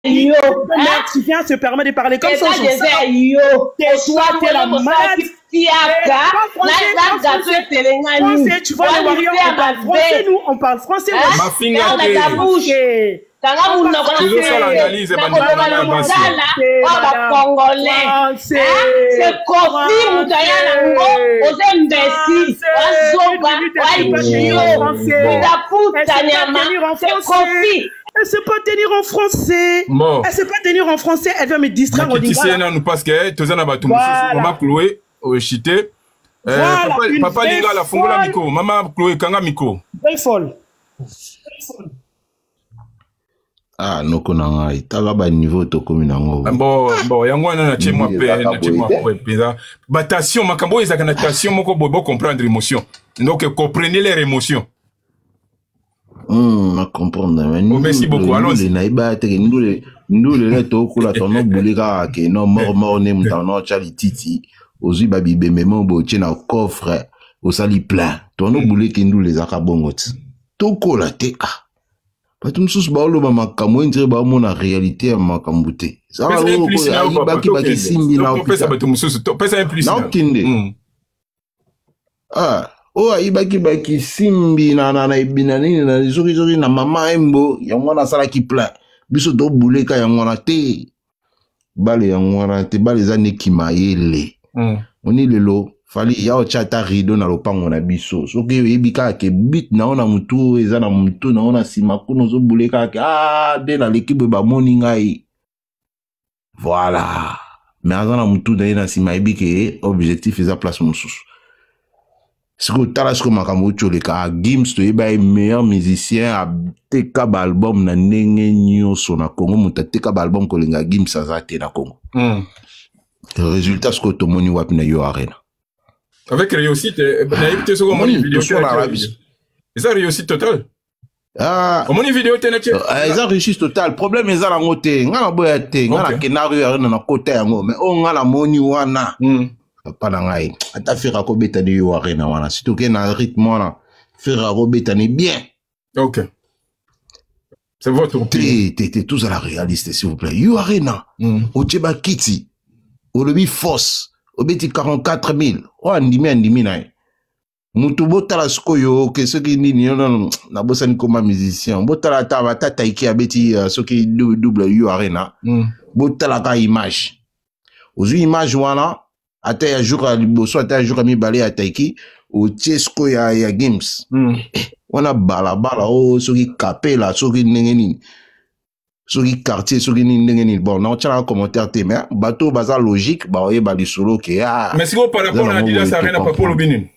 Yo tu viens se permettre de parler comme ça. Yo t'es la malade. Fiaka na gato etelengani. Tu vois les warriors, on parle français, nous on parle français. Mafinga te bouche. Kanga munoko nakoloba na mosala oyo bacongolais, c'est Kofi moto aya nango. Oza imbécile, wazoba, waidio, utafuta nyama, c'est Kofi. Elle sait pas tenir en français. Bon. Elle sait pas tenir en français. Elle vient me distraire. Nakitisi nanu parce que toza na bato mosusu. Mama Chloé oshite. Voilà, papa, une papa vraie Lingala, fungola folle. micro. Mama Chloé, kanga micro. Vraie folle. Ah, noko na ngai, tala baniveau tokomi nango. Bon, yango wana natie mwa Ndenge pe ezalaka natie mwa boye te. pe mpenza batation, makambo oyo ezalaka na tension moko boye, bocomprendre émotion, donc comprenez leur émotion. Na comprendre, mais Oh, merci beaucoup. Allons-y. Ndule nayeba teke ndule ndule le tokola tono bule kaka ke no mort mort ne moto ano otya lititi, ozwi babibembe mo boye, otie na coffre, osali plein, tono bule ke ndule ezalaka bongo ti tokola te. Ah, bato mosusu baoloba makambo on dirait baomona réalité ya makambo te. Ezalaka Pesa un oyo plus na yo, papa. ayibaki bakisimbi na Topesa hôpital. bato mosusu. Pesa un plus na yo. Naokende. Ah, oyo ayibaki bakisimbi na ebina nini na zokizoki na mama Embo, yango wana asalaki plein. Biso tobuleka yango wana te, bale yango wana te, bale eza neki mayele. Oni lelo Fally ya otya ata rideau na lopango na biso, soki oyebi kaka ke but na yo na motu oyo eza na motu na yo na nsima kuna, ozobule kaka ke ah, nde naleki boye, bamoni ngai, voilà. Mais aza na motu na ye na nsima, ayebi ke objectif eza place mosusu. Sikoyo tala sikoyo makambo oyo oleka. Gims, toyeba ye meilleur musicien, ateka baalbum na ndenge nyonso na Congo. Moto ateka baalbum kolinga Gims aza te na Congo. Résultat sikoyo tomoni wapi na yo Arena? Avec réussite, nayebi te soki omoni Omoni, video te. toswana Natie biso. video. Eza réussite totale. Ah, omoni video te natie? Eza réussite totale, problème eza nango te. Nga na boya te, nga nakenda Rio Arena na kota yango, mais oyo nga namoni wana, papa na ngai, ata Ferre akobeta ni yo Arena wana, surtout ke na rythme wana Ferre akobeta ni bien. Ok, c'est votre opinion. Te te te, tozala réaliste, s'il vous plaît. Yo Arena, otie bakiti, olobi force, obeti 44 000, oyo andimi, andimi na ye mutu. Botala sikoyo ke soki nini yo nano nabosani koma musicien, botala ata batata ike abeti soki double U Arena. Botala kaka image, ozwi image wana ata ya jour ya liboso, ata ya jour ya mibale ya Taiki, otie sikoyo ya Gims. Wana balabala oyo soki kapela, soki ndenge nini, soki quartier, soki nini, ndenge nini. Bon, naotialaka commentaire te, mais bato oyo baza logique baoyeba lisolo ke ah, Mais sikoyo par rapport na eza nango Adidas boye, Arena, papa, tocomprendre. olobi nini?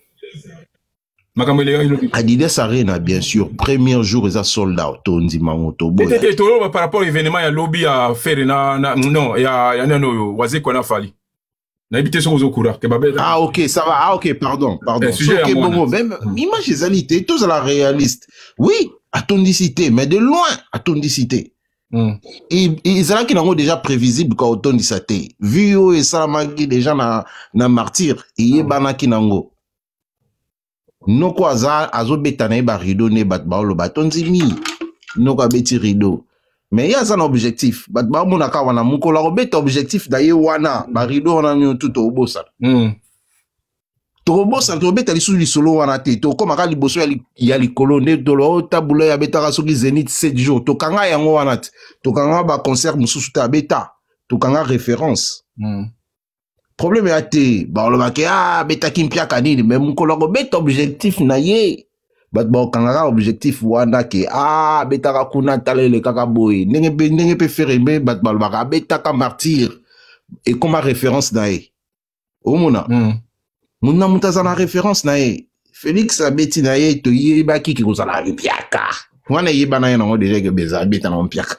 Makambo elekaki lobi. Adidas Arena, bien sûr, premier jour eza sold out, tondima yango. Te. Toboya. Te te, toloba par rapport événement ya lobi ya Ferre na non, ya nani oyo, Wazekwa na Fally. Nayebi te soki ozokura ke babeta. Ah ok, ça va. Ah ok, pardon, pardon. Eh, sujet Soki ya mwana. bongo même image ezali te, tozala réaliste. Oui, atondisi te, mais de loin atondisi te. Ezalaki nango déjà prévisible ka otondisa te, vu oyo esalamaki déjà na Martyr, eyebanaki nango. Noko aza azobeta na ye barideau nde bato baoloba atondimi. Noko abeti rideau, mais ye aza na objectif, bato baomonaka wana mokolo akobeta objectif na ye wana, barideau wana nyonso toobosana. Tokobosana, tokobeta lisusu lisolo wana te, tokomaka liboso ya likolo nde tolo otabula oyo abetaka soki Zénith 7 jours, tokanga yango wana te, tokanga baconcert mosusu te abeta, tokanga référence. Problème ya te, balobaki ah, abetaki mpiaka nini, mais mokolo akobeta objectif na ye, bato bakokangaka objectif wana ke ah, abetaka kuna, tala elekaka boye, ndenge mpe Ferre mpe bato balobaka abetaka Martyr, ekoma référence na ye. Omona, muna moto aza na référence na ye. Félix abeti na ye, toyebaki ke kozala mpiaka wana, eyebana ye nango déjà ke beza abeta nango mpiaka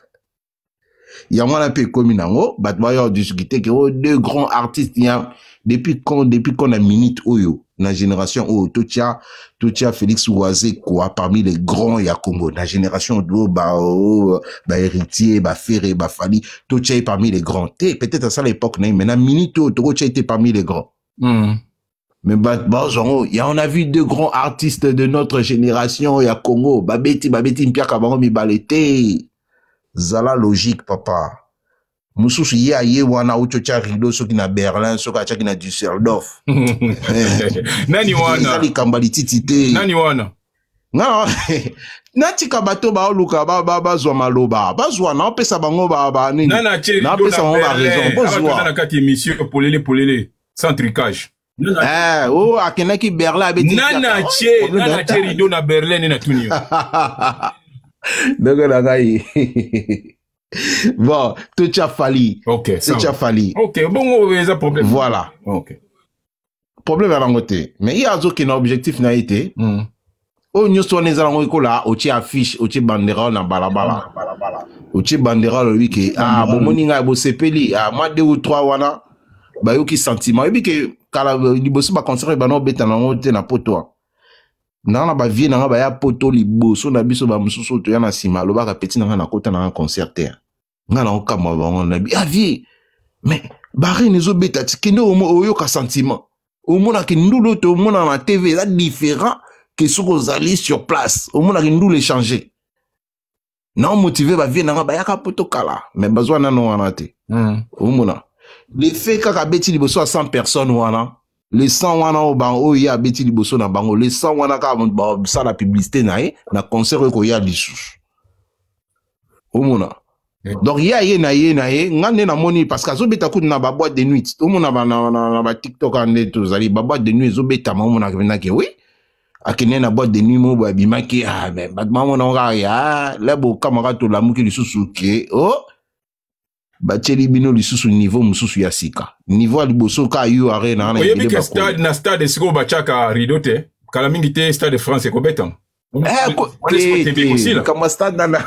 yango wana mpe ekomi nango, bato baya discuter ke oyo deux grands artistes ya depuis quand na minute oyo, na génération oyo, totia Félix Wazekwa parmi les grands ya Congo na génération oyo, ba bahéritier, baFerre, baFally, totia ye parmi les grands te? Peut-être asala époque na ye, mais na minute oyo tokotia ye te parmi les grands. Mais bazwango ya, on a vu deux grands artistes de notre génération ya Congo, babeti mpiaka bango mibale te. Zala logique papa. Mosusu ye aye wana auti otya rideau soki na Berlin, soki atiaki na Düsseldorf. Nani wana? Eza likambo ya lititi te. Nani wana? Nga natika bato baoluka bazwa maloba, bazwa, naopesa bango ba nini, naopesa bango ba raison, bozwa na kati émission polele polele sans trucage. Eh, oh, akendaki Berlin abeti. Nana che, nana che rideau na Berlin na tuni. Ndenge na ngai. Bon, totya Fally. Ok, totya Fally. Ok, bongo eza problème. Voilà. Ok. Problème ya bango te. Mais ye azokende objectif na ye te. Oyo nyonso wana eza nango ekola otie affiche, otie banderole na balabala. Otie banderole olobi ke ah bomoni ngai bosepeli, ah mwa 2 ou 3 wana bayoki sentiment. Oyebi ke kala liboso ba concert bana obeta nango te na poto. Nanga na ba vie nanga baya poto liboso na biso ba mosusu toya na nsima alobaka petit nanga nakota nanga concert te. Nga na okamwa bango na bi ah vie mais barine ezobeta ti kende oyoka sentiment. Omonaki ndulu oyo tomona na TV eza différent que soki ozali sur place. Omonaki ndulu échanger. Na omotive ba vie nanga bayaka poto kala mais bazwa nano wana te. Omona le fait kaka abeti liboso ya 100 personnes wana, le 100 wana oyo ba oyo ye abeti liboso na bango, le 100 wana kaka moto basala publicité na ye na concert oyo koya lisusu. Omona donc ye aye na ye na ye nga nde namoni parce que azobeta kutu na ba boîte de nuit, tomona ba na ba TikTok nde tozali ba boîte de nuit ezobetama, omonaka mpenza ke oui akende na boîte de nuit moko boye abimaki, ah mais bato bamona ngo kaka ya la bokamaka tolamuki lisusu ke oh batieli bino lisusu niveau mosusu ya sika, niveau ya liboso ka U Arena na oyebi ke stade na stade sikoyo batiaka rideau te kala mingi te stade de France ekobetama. Likambo ya stade nana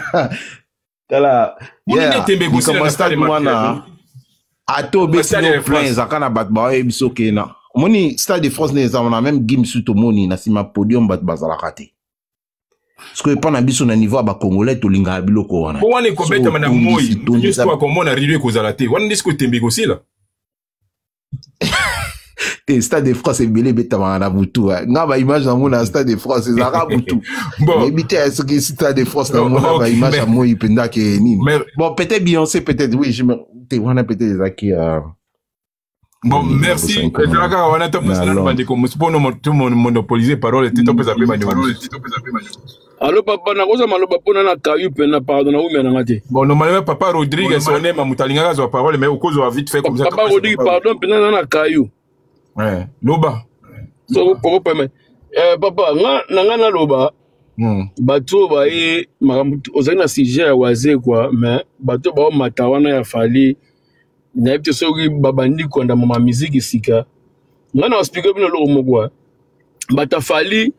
tala likambo ya stade wana ata obeti no plein ezalaka na bato baoyebi biso ke na omoni stade de France nde eza wana même Gims mosusu tomoni na nsima podium bato bazalaka te. Parce que epa na biso na niveau ya bacongolais tolingaka biloko wana. Po wana ekobetama na moi nyonso akomona rideau ekozala te wana nde sikoyo tembe ekosila. Te stade de France ebele ebetamaka na butu. Nga ba image namona na stade de France ezalaka butu. Nayebi te soki stade de France namona ba image ya moi mpenza ke nini. Bon peut-être Beyoncé, peut-être oui, je me te wana peut-être ezalaki Bon, merci. Ezalaka wana topesa nanu bandeko mosusu mpo to monopoliser parole te, topesa mpe bandeko. Allo papa, nakoza maloba mpona na kayu pena, pardon, naumia nanga te. Bon, normalement papa Rodrigue Sonema moto alingaka azwa parole, mais okozwa vite fait comme ça. Papa Rodrigue, pardon, pena na na kayu. Ouais, loba. So poko peme. Papa, nga na nga naloba. Bato baye makambo ozali na sujet ya waze quoi, mais bato ba mata wana ya Fally nayebi te soki babandi kondama ma musique sika. Nga na expliquer bino eloko moko, bato ya Fally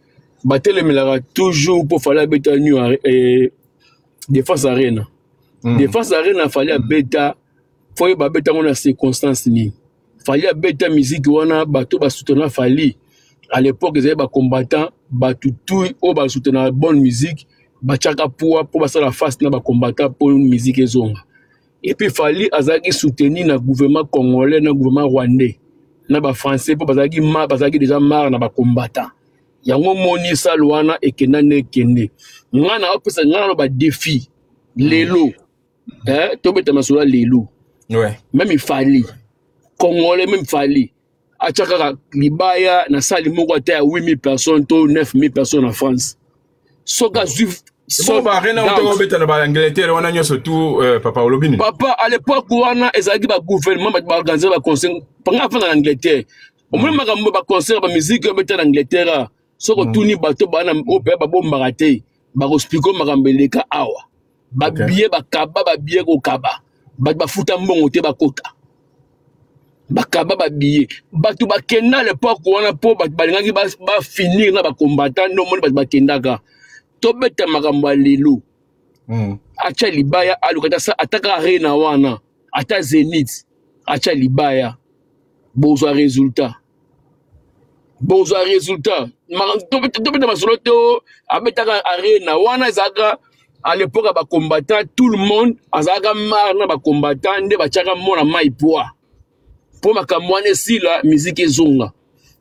batelemelaka toujours mpo Fally abeta new Défense Arena. Défense Arena Fally abeta fo yeba abeta yango na circonstance nini. Fally abeta musique wana bato basoutenant Fally à l'époque ezali bacombattant, bato tu oyo basoutenaka bonne musique batiaka poids mpo basala face na bacombattant mpo musique ezonga. Et puis Fally azalaki soutenu na gouvernement congolais na gouvernement rwandais na bafrançais mpo bazalaki ma bazalaki déjà marre na bacombattant. Yango moni sale wana ekenda nde ekende. Nga na opesa nga naloba défi lelo, tobeta masolo ya lelo. Même Fally congolais, même Fally atia kaka libaya na sali moko ata ya 8000 personnes to 9000 personnes na France soki azwi so ba arena oyo obeta na ba Angleterre wana nyonso tu, papa olobi nini? Papa, à l'époque wana ezalaki ba gouvernement bato baorganiser ba concert panga afanda na Angleterre. Omoni makambo ba concert ba musique oyo obeta na Angleterre, soki otuni bato bana oyo mpe babombaka te bakoexplike makambo eleka awa. Babiye bakaba, babiye kokaba, bato bafuta mbongo te bakota bakaba babiye bato bakenda. À l'époque wana mpo bato balingaki bafinir na bacombattant nde omoni bato bakendaka. Tobeta makambo ya lelo. Atya libaya, aluka ata kaka arena wana, ata Zénith, atya libaya, bozwa résultat, bozwa résultat. Tobeta masolo to abetaka arena wana ezalaka à l'époque ya bacombattant, tout le monde azalaka marre na bacombattant nde batiaka mona mai poids mpo makambo wana esila, musique ezonga.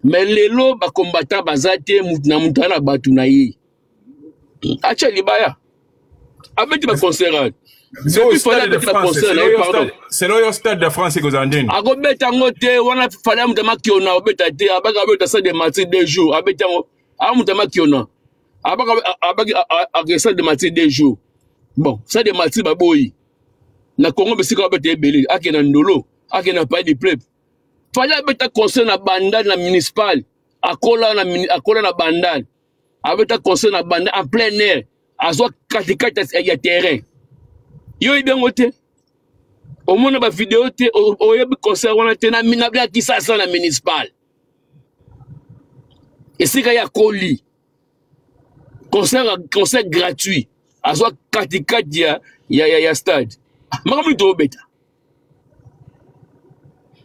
Mais lelo bacombattant baza te, mutu na mutu aza na bato na ye. Atya libaya, abeti baconcert. Selon yo, Stade de France ekozala ndeni? Akobeta yango te. Wana Fally amuta makiona, akobeta te. Abaki abeta Stade de Martyrs 2 jours, abeti yango. Amuta makiona, abaki ake Stade de Martyrs 2 jours. Bon, Stade de Martyrs baboyi na Congo, bisika abeta ebele. Ake na Ndolo, ake na Palais du Peuple. Fally abeta concert na Bandal, na Municipal. Akola na Bandal, abeta concert na Bandal en plein air, azwa katikati ya terrain. Yo oyebi yango te, omona bavideo te, oyebi concert wana te. Na Kisasa, na Municipal, esika ya koli concert, concert gratuit, azwa katikati ya stade. Makambo nini toobeta?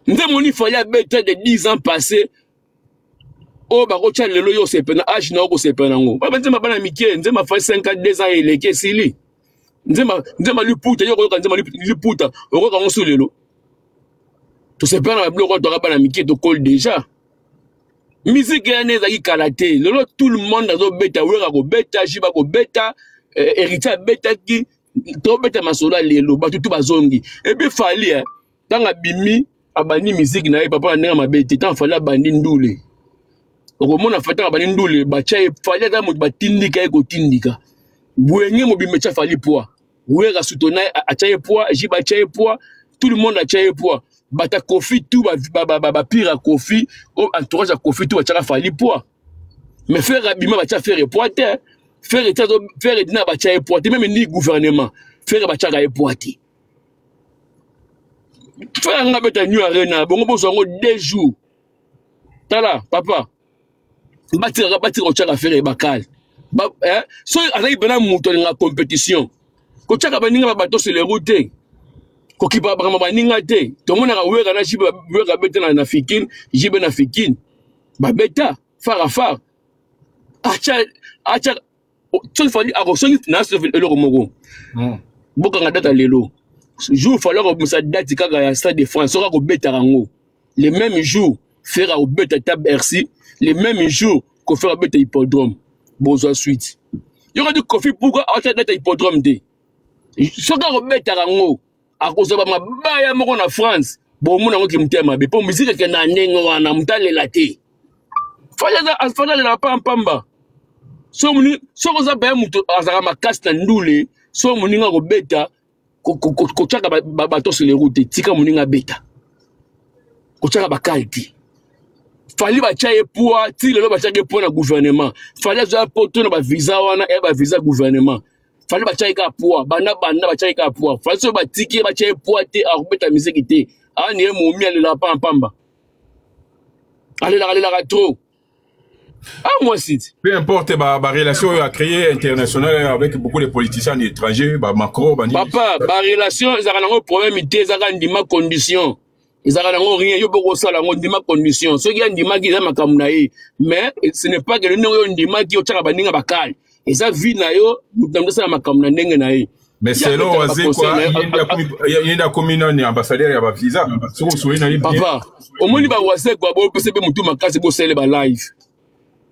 Nde moni Fally abeta de 10 ans passé oyo bakotya lelo, yo osepela na age na yo kosepela nango. Ba nzemba bana mike, nzemba Fally 5 ans, 2 ans eleki, esili. Nzemba liputa, yo koyoka nzemba liputa, okoyoka yango su lelo. Tosepela na babiloko oyo toka bana mike, tokoli déjà. Musique yana ezalaki kala te. Lelo tout le monde azobeta. Wera kobeta, Jiba kobeta, Héritier abetaki. Tobeta masolo ya lelo, bato tu bazongi. Et puis Fally, ntango abimi, abandi musique na ye, papa, na ndenge mabe te. Ntango Fally abandi ndule, okomona Fally ntango abandi ndule, batya ye. Fally aza moto batindika ye, kotindika Wenge mobimba etya Fally poids. Wera sutona atya ye poids, Jiba atya ye poids, tout le monde atya ye poids. Bata Kofi tout, bapire ya Kofi, entourage ya Kofi tout batyaka Fally poids. Mais Ferre abima, batya Ferre poids te. Ferre tia, Ferre dina, batya ye poids te. Même ni gouvernement, Ferre batyaka ye poids te. Ferre anga beta New Arena, bongo bozwa yango 2 jours. Tala papa, batikaka, batika kotyaka Ferre bakale. Soki azalaki mpena moto alingaka compétition, kotyaka baninga babato seleru te, kokipa makambo baninga te. Tomonaka Wera na Jibe. Wera abeta na Fikine, Jibe na Fikine, babeta phare à phare. Atya, atya soki Fally akosoki na eloko moko, bokanga date lelo. Jour Fally akobimisa date kaka ya Stade de France, soki akobetaka yango le même jour, Ferre akobeta ta Bercy le même jour, Kofi akobeta Hippodrome, bozwa suite. Yoka di Kofi, pourquoi aotya date ya Hippodrome te? Soki akobetaka yango, akozwa bamabaya moko na France. Bomona yango ki motema mabe, mpo musique ekenda ndenge wana, moto alela te. Fally alelaka pampamba. Soki oza baya, moto azalaka makasi na ndule. Soki moninga akobeta, kotiaka bato sur les routes, tika moninga abeta, kotiaka bakale te. Fally batya ye poids ti lelo, batiaki ye poids na gouvernement. Fally azwa poto na bavisa wana ya bavisa gouvernement. Fally batya ye kaka poids banda banda, batya ye kaka poids. Fally soki batiki ye, batya ye poids te, akobeta misiki te. Ani ye momi alelaka pampamba, alelaka, alelaka trop. Ah, moi aussi. Peu importe ba, ba relation a créé international avec beaucoup de politiciens étrangers, ba Macron, ba Papa, ba relation ezalaka nango problème te, ezalaka ndima condition. Ezalaka nango rien, yo boko sala yango, ndima condition. Soki andimaki, eza makambo na ye. Mais ce n'est pas que ndenge oyo ndimaki, otiaka baninga bakale. Eza vie na yo, moto na moto asala makambo na ndenge na ye. Mais selon Wazekwa, ye nde akomi nani, ambassadeur ya bavisa, soki osoli na ye. Papa, omoni ba Wazekwa, bopesa mpe motu makasi, bosele ba live.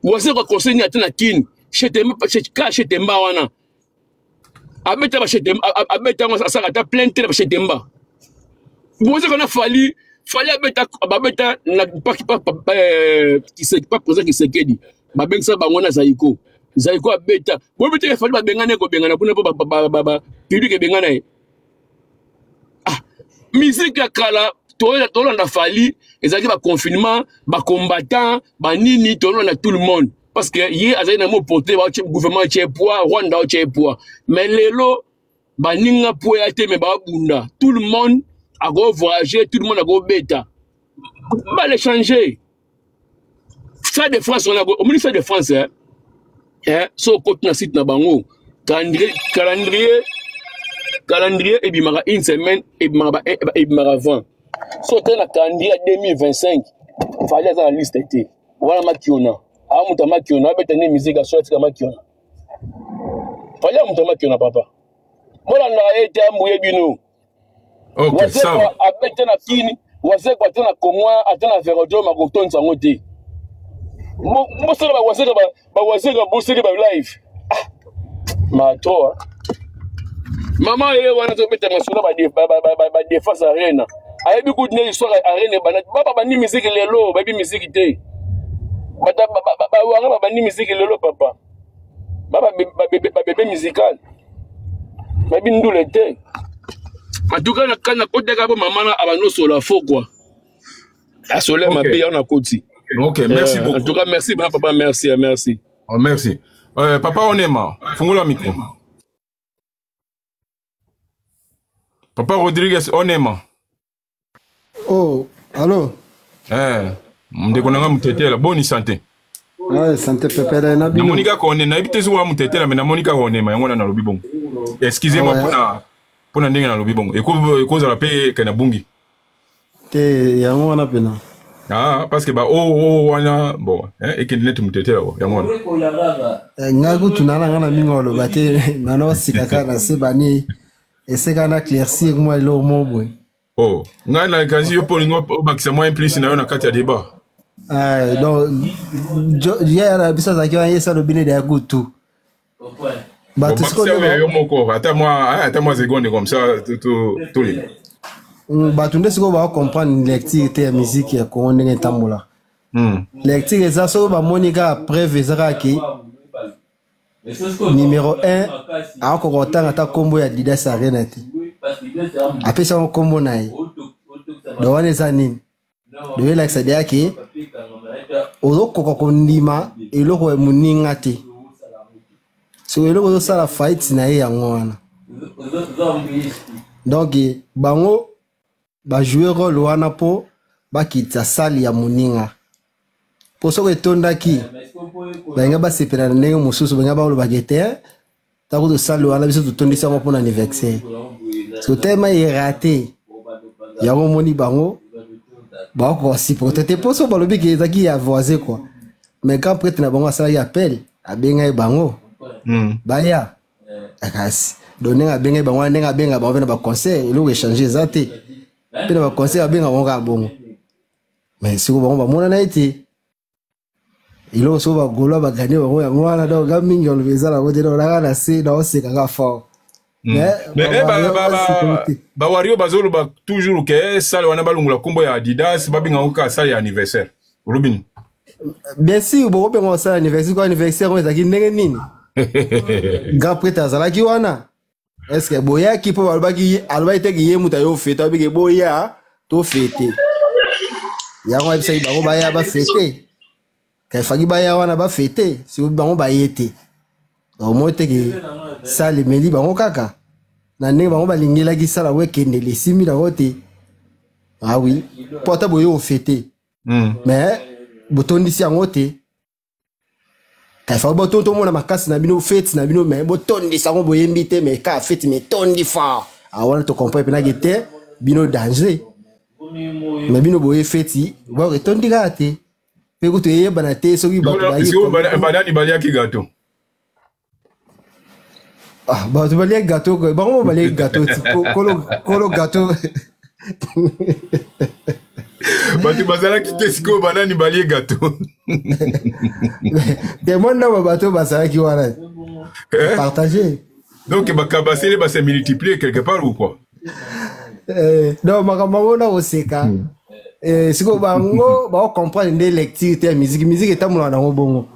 Wazekwa conseil nini ata na Kini ka Chetemba wana abeta abeta yango, asalaka ata plein te na Bachetemba. Wazekwa na Fally, Fally abeta, babeta na pa président Tshisekedi, babengisa bango na Zaiko. Zaiko abeta, boyebi te Fally babengana ye, kobengana kuna mpo public ebengana ye. Ah, musique ya kala tolanda Fally, ezalaki baconfinement, bacombattant, banini, tolanda tout le monde parce que ye azali na mo porte gouvernement etie poids, Rwanda otie poids. Mais lelo baninga po ya te, mais babunda, tout le monde akovoyager, tout le monde akobeta, balechange. Stade de France wana, omoni Stade de France, eh? Eh, so okoti na site na bango, calendrier ebimaka une semaine, ebimaka, ebimaka avant. So otali na calendrier ya 2025, Fally aza na liste te. Wana Makiona, aa moto ya Makiona abeta nde musique, aso atika Makiona. Fally ya moto ya Makiona, papa, bolandaka ye te, ambuye bino. Okay, abete na Kini, Wazekwa ate na Kongo, ate na Verodrome, akotondisa yango te. Bosala bawazeka, boseli ba live, ah, ma trop. Mama ye wana tobeta masolo badefense arena, ayebi kutu nde histoire arena ebanda. Babandi miziki lelo, bayebi miziki te. Bawanga babandi miziki lelo, papa. Babebe musical bayebi ndule te. En tout cas, nakotaka po mama na abandi osola fo kua asole mabe yango nakoti. Ok, merci beaucoup. En tout cas, merci papa, merci, merci. Oh, merci. Papa Onema, fungola micro. Papa Rodriguez Onema. Oh, allô? Eh, ndeko na nga mutetela, boni santé? Ouais, santé pepele na bino. Namoni kaka one, nayebi te soki wa mutetela, mais namoni kaka Onema, yango wana nalobi bongo. Excusez-moi mpona ndenge nalobi bongo. Ekozala mpe ke nabungi. Te, yango wana pena. Ah, parce que ba oh oh wana bon, hein, ekende neti mutetela wa, yango wana. Ngai kutu nana nga na mingi oloba te, nana osika kaka na se bani eseka na éclaircir mwa eloko moko boye. Oh, ngai na kasi yo mpo olingi obakisa mwa implice na yo na kati ya débat. Ah, donc ye na biso azalaki wana, ye salo bino deya kutu. Bato sikoyo yo moko ata mwa seconde comme ça tolinga. Bato nde sikoyo bakocomprendre lecture te ya musique ya Congo ndenge etambola. Lecture eza soki bamoni kaka preuve eza kaka ke numéro 1 akoka kotanga ata nkombo ya Adidas Arena te, apesi yango nkombo na ye. Donc wana eza nini? Donc elakisa deya ke ozokoka kondima eloko ya moninga te. Soki eloko ozosala fight na ye, yango wana. Donc bango bajoue role wana mpo bakitisa sali ya moninga, mpo soki etondaki, balinga basepela na ndenge mosusu, balinga balobaka ete ntango tosali wana, biso totondisi yango mpona anniversaire. So telema erate yango, omoni bango bakoka supporter te, mpo so balobi ke ezalaki ya voisin quoi. Mais grand prêtre na bango asalaki appel, abengai bango baya. Kasi donc ndenge abengai bango wana, ndenge abenga bango mpe na baconcert, eloko échange eza te. Mpe na baconcert abenga bango kaka bongo, mais sikoyo bango bamonana ete eloko soko bagaulois bagagner bango, yango wana. Donc ga mingi oloba eza nango te. Donc naka na se naoseka ka fort. Bawario bazoloba toujours ke sale wana balongola nkombo ya Adidas, babenga yango kaka sale ya anniversaire. Olobi nini? Bien sûr, bokobenga osala anniversaire ko anniversaire oyo ezalaki ndenge nini? Grand prêtre azalaki wana, est ce que boyaki? Mpo balobaki, alobaki teke ye moto ayo fete, alobiki boya tofete. Yango ayebisaki bango baya bafete, kafaki baya wana bafete. Sikoyo bango baye te, omoi teke sale emeli bango kaka na ndenge bango balingelaki sala yango ekendele, esimbi nango te. Ah oui, mpo ata boye ofete, mais botondisi yango te. Kafa boto tomona makasi na bino, fete na bino, mais botondisa yango, boyembi te, mais kaka fete, mais etondi fort. Awana tocomprendre mpenaki te bino danger, mais bino boye feti bor etondi kaka te, mpe kutu eyebana te soki bato banani baliaki gâteau. Ah, bato baliaki gâteau, bango mo baliaki gâteau ti kolo gâteau. Bato bazalaki te, sikoyo banani balie gâteau? Te, mwa ndambo bato bazalaki wana partage. Donc bakabasele base multiplier quelque part ou quoi? Donc makambo yango na koseka. Sikoyo bango baocomprendre nde lecture te ya musique. Musique etambolaka nango bongo.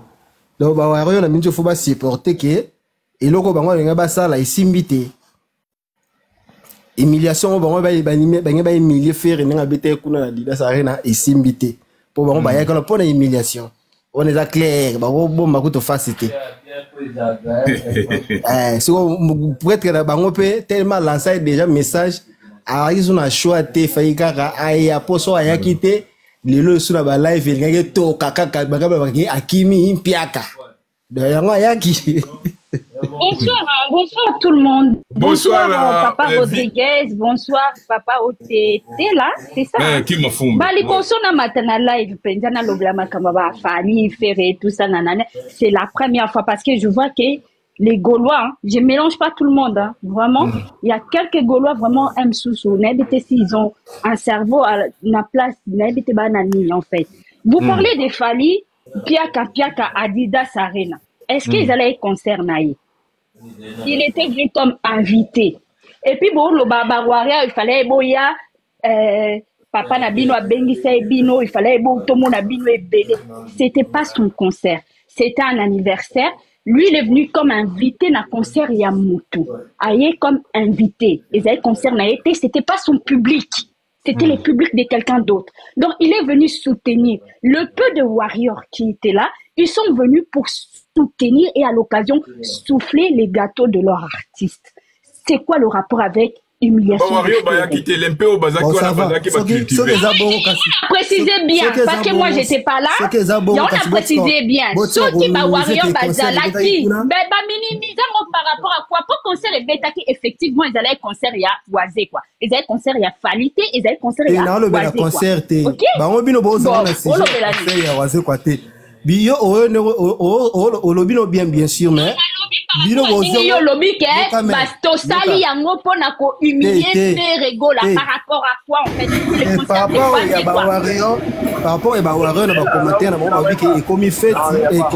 Donc bawario na mingi fo basupporte ke eloko bango balingi basala esimbi te. Humiliation oyo bango bangi bahumilie Ferre ndenge abetaki kuna na Adidas Arena esimbi te, mpo bango bayaki wana mpo na humiliation wana, eza clair, bakobomba kutu fasi te. Siko prêtre na bango mpe tellement lança déjà message, azalaki so na choix te, efai kaka aya, mpo so ayaki te lelo esu na balive elingaki etoka kaka bakabaki akimi mpiaka. Donc yango ayaki. Bonsoir, hein, bonsoir tout le monde. Bonsoir, papa Rodriguez, bonsoir papa OTT là, c'est ça? Eh, qui m'a fumé. Ba liboso na matana live penza na lobela makambo ba Fally, Ferré, tout ça nanana, c'est la première fois parce que je vois que les Gaulois, hein, je mélange pas tout le monde, hein, vraiment. Il y a quelques Gaulois vraiment aiment sous s'ils ont un cerveau à la place, en fait. Vous parlez de Fally, Piaka Piaka Adidas Arena. Est-ce qu'ils allaient concert na ye? Il était vu comme invité. Et puis boloba ba warrior, il fallait boya papa na bino abengisa ye bino, il fallait bo tomona bino ebele. C'était pas son concert, c'était un anniversaire. Lui, il est venu comme invité na concert ya mutu. Aye comme invité. Ezali concert na ye te, c'était pas son public. C'était le public de quelqu'un d'autre. Donc, il est venu soutenir. Le peu de warriors qui étaient là, ils sont venus pour soutenir et à l'occasion souffler les gâteaux de leur artiste. C'est quoi le rapport avec humiliation? Bawario bayaki te, lempe oyo bazalaki Bon, ça wana va. bazalaki Soki bacultive. soki eza bongo kasi. Précisez bien, Soki eza parce que moi bongo- j'étais pas là. soki eza bongo On a kasi précisé bien. botika Soki ba kominimiser warrior te concert ebetaki bazalaki, kuna. ben ba minimiser yango par rapport à quoi? Po concert ebetaki effectivement ezalaki concert ya Wazekwa. Ezalaki concert ya Fally te, ezalaki concert te ya naolobela Wazekwa. concert te. Ok? Bango bino bozala Bon, na sujet olobela nini? concert ya Wazekwa te. Biyo oyo ndenge olobi no bien, bien sûr, mais bino ndenge yo olobi ke Yoka mais, tosali yoka. yango mpona kohumilie Te, te, Ferre Gola te. par rapport à quoi en fait? Le Eh, par concert de rapport ya Wazekwa. bawario, par rapport ya bawario na bacommentaire na bango balobi ke ekomi fête,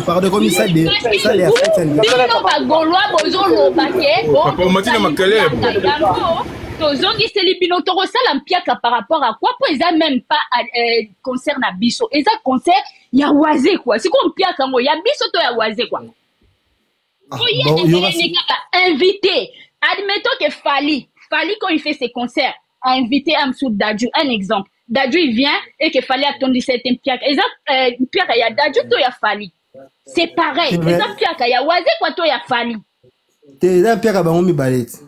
pardon, ekomi salle de salle ya fête ya anniversaire. Bino bagaulois bozoloba ke Papa, omati na makelele. yango tozongiseli bino, tokosala mpiaka par rapport à quoi? Mpo eza même pas concert na biso, eza concert ya Wazekwa. Sikoyo mpiaka yango ya biso to ya Wazekwa? Ah, Oye, bon, yoka ezalaki kaka invité. Admettons que Fally, quand il fait ses concerts, a invité Amsou Dadju, un exemple. Dadju, il vient et que Fally atondisa ete mpiaka. Eza mpiaka ya Dadju to ya Fally? C'est pareil. C'est vrai. Eza mpiaka ya Wazekwa to ya Fally? Te, eza mpiaka bango mibale te.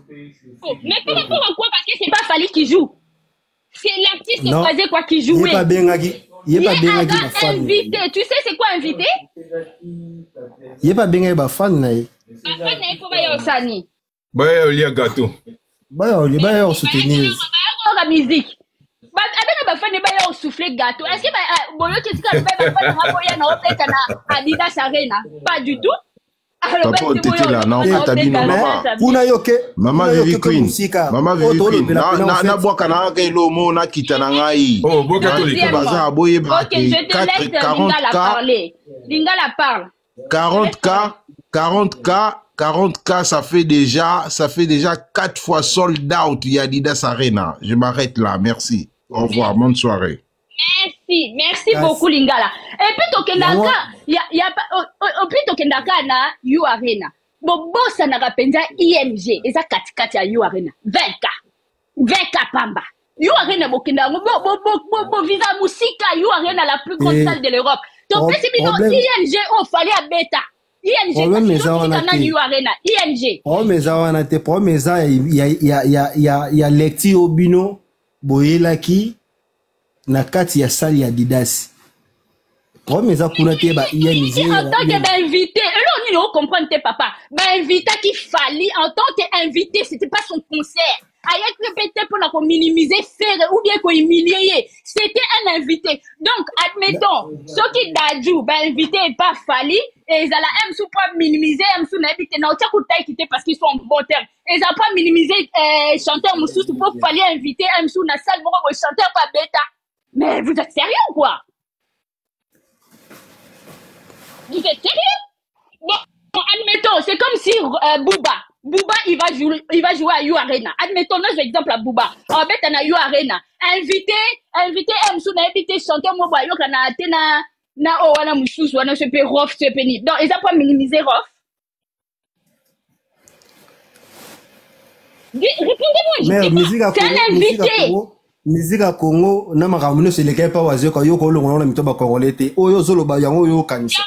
Oh, mais par rapport à quoi? Parce que c'est pas Fally qui joue. C'est l'artiste Non. Wazekwa qui Ye jouait. pe abengaki, ye pe Ye abengaki aza bafani. invité. Tu sais c'est quoi invité? Ye pe abengaki bafani na ye. Bafani na ye mpo baya osani. Baya olia gâteau. Baya baya osoutenir. Bayoka musique. Abenga bafani baya osouffler gâteau. Est-ce que boyoki esika alobai bafani nga boya na obeta na Adidas Arena? Pas du tout. Papa Otetela, na okata bino, mama. Kuna yo ke Mama kuna yo Vivi ke ke Queen, mosika. Mama Oyo Vivi Queen, tolobela mpena, en fait. nabwaka na kaka elomo nakita na ngai. Oh, bwaka toleka. Bato baza boyeba Ok, je te laisse Lingala 40K parler. Lingala parle. 40K, 40K, 40K, ça fait déjà 4 fois sold out il y a Adidas Arena. Je m'arrête là, merci. Au revoir, bonne soirée. Merci, merci Kasi- beaucoup Lingala. Et puis tokendaka ya ya et puis tokendaka na U Arena. Bobosanaka mpenza IMG eza katikati ya U Arena. 20K. 20K pamba. U Arena bokenda yango bo bo bo bo, bo visa musika U Arena, la plus grande Eh, salle de l'Europe. Topesi bino problème- ING oyo Fally abeta. ING Problème kasi eza wana totika nani te. U Arena ING. Problème eza wana te, problème eza ya lecture oyo bino boyelaki na kati ya salle ya Adidas. Problème eza kuna te, ba ING. En tant que bainvité, eloko nini ocomprendre te papa? Bainvitaki Fally en tant que invité, c'était pas son concert. Ayaki mpe te mpona kominimiser Ferre ou bien kohumilie ye. C'était un invité. Donc admettons soki Dadju bainvité epa Fally, ezala msu po minimiser msu, nayebi te, na otia kutaiki te parce qu'ils sont en bon terme. Eza pas minimiser chanteur mosusu mpo Fally invité msu na salle moko boye, chanteur pa beta. Mais vous êtes sérieux ou quoi? Vous êtes sérieux? Bon, admettons, c'est comme si Booba, il va jouer à U Arena. Admettons, là, j'ai exemple à Booba. En fait, on a U Arena. Invité, M. na invité chanteur, moi, bah, yo, na, te na, na, oh, wana, mususu, wana, se pe rof, se pe ni. Donc, ils ont pas minimisé rof. Répondez-moi, je Mais sais musique pas. ya C'est un Congo, musique ya invité. Congo, musique ya Congo na makambo nyonso elekaki mpa Wazekwa, yo kolongola na mito bacongolais te. Oyo ozoloba yango, oyo okanisa.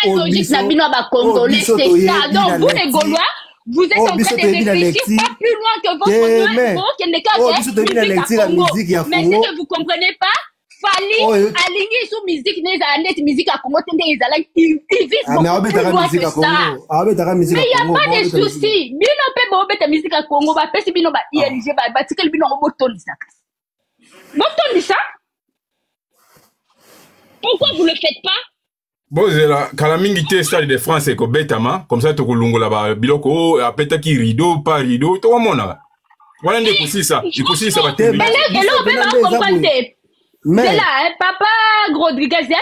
Wana logique na bino ya bacongolais, c'est ça. Donc, vous les Gaulois, vous êtes Oh, en train biso de toyebi na réfléchir lecture. pas plus loin que votre Te, mais bokende oh, biso toyebi na kaka lecture ya musique ya musique ya Congo. Mais Congo. ce que vous comprenez pas, Fally Oyo alingi so musique ne ezala neti musique ya Congo te nde ezalaki. Il vise Ah, mais beaucoup plus abetaka loin musique que ya ça. Congo, abetaka musique Mais ya y a Congo, pas de abetaka musique. souci. Bino mpe bobeta musique ya Congo, bapesi bino ba ING, batikeli bino yango, botondisa kasi. Botondisa. Pourquoi vous le faites pas? Bozela kala mingi te, Stade de France ekobetama comme ça, tokolongola babiloko oyo apetaki rideau pa rideau, tokomona wana nde ekosisa Te, batribune. Mais biso eloko mpe mpena nde eza bacomprendre boye. te. Mais C'est là, hein, papa. Rodriguez ya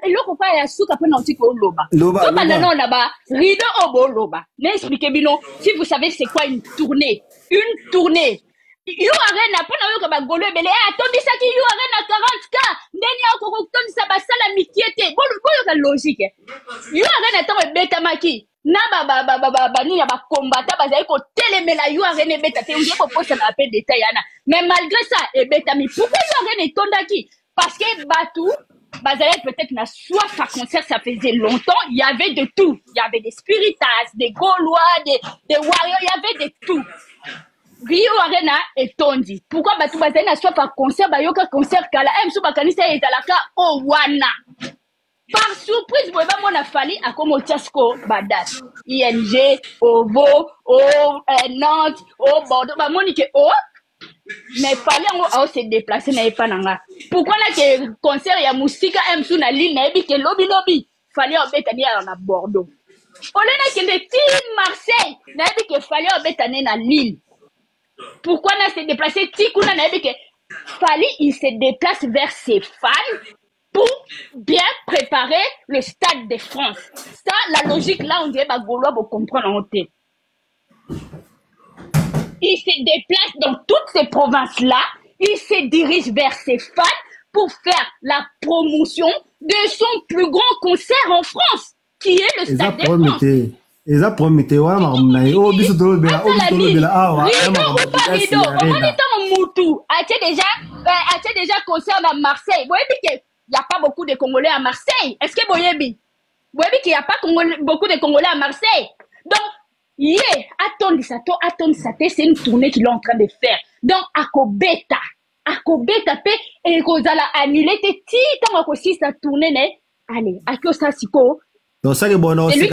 eloko kaka ya suka mpo na otiki oloba. Loba, Tobanda loba. nao na ba rideau oyo boloba. Na expliquer bino si vous savez c'est quoi une tournée. Une tournée. U Arena mpo na oyoka bagolo ebele eh, atondisaki U Arena 40K ndenge akoki kotondisa basala mikie te. Boyoka logique. Eh. U Arena ntango ebetamaki na banini ya bakombata bazali kotelemela U Arena ebeta te, oye kokosana mpe detail yana, mais malgré ça ebetami. Pourquoi U Arena etondaki? Parce que bato bazalaki peut-être na soif à concert, ça faisait longtemps, il y avait de tout, il y avait des spiritas, des Gaulois, des warriors, il y avait de tout. Rio Arena etondi. Pourquoi bato bazali na soif à concert, bayoka concert kala, eh, mosusu bakanisa ezalaka o wana. Par surprise boye bamona Fally akoma otia siko badate ING ovo o Nantes o Bordeaux, bamoni ke o mais Fally yango ao se déplacer na ye pa na nga. Pourquoi na ke concert ya mosika msu na Lille, nayebi ke lobi lobi Fally aobeta ne na Bordeaux, ole nakende ti Marseille, nayebi ke Fally aobeta ne na Lille. Pourquoi na se déplacer ti kuna, nayebi ke Fally il se déplace vers ses fans pour bien préparer le Stade de France. Ça, la logique là, on dirait bah Gaulois vous comprendre en tête. Il se déplace dans toutes ces provinces-là, il se dirige vers ses fans pour faire la promotion de son plus grand concert en France, qui est le Eza Stade de problème France. te, eza problème te wana makambo na ye oyo biso tolobela, oyo biso Asala nini? tolobela awa eza Rideau makambo ou pas ya rideau? Omoni Arena. ntango mutu atie déjà concert na Marseille, boyebi ke y a pas beaucoup de Congolais à Marseille. Est-ce que boyebi qu'il y a pas beaucoup de Congolais à Marseille? Donc ye atondisa to atondisa te, c'est une tournée qu'il est en train de faire. Donc akobeta, akobeta mpe ekozala annulé te ti ntango akosilisa tournée na ye. Allez, aki osala sikoyo. Donc sake bona. C'est lui.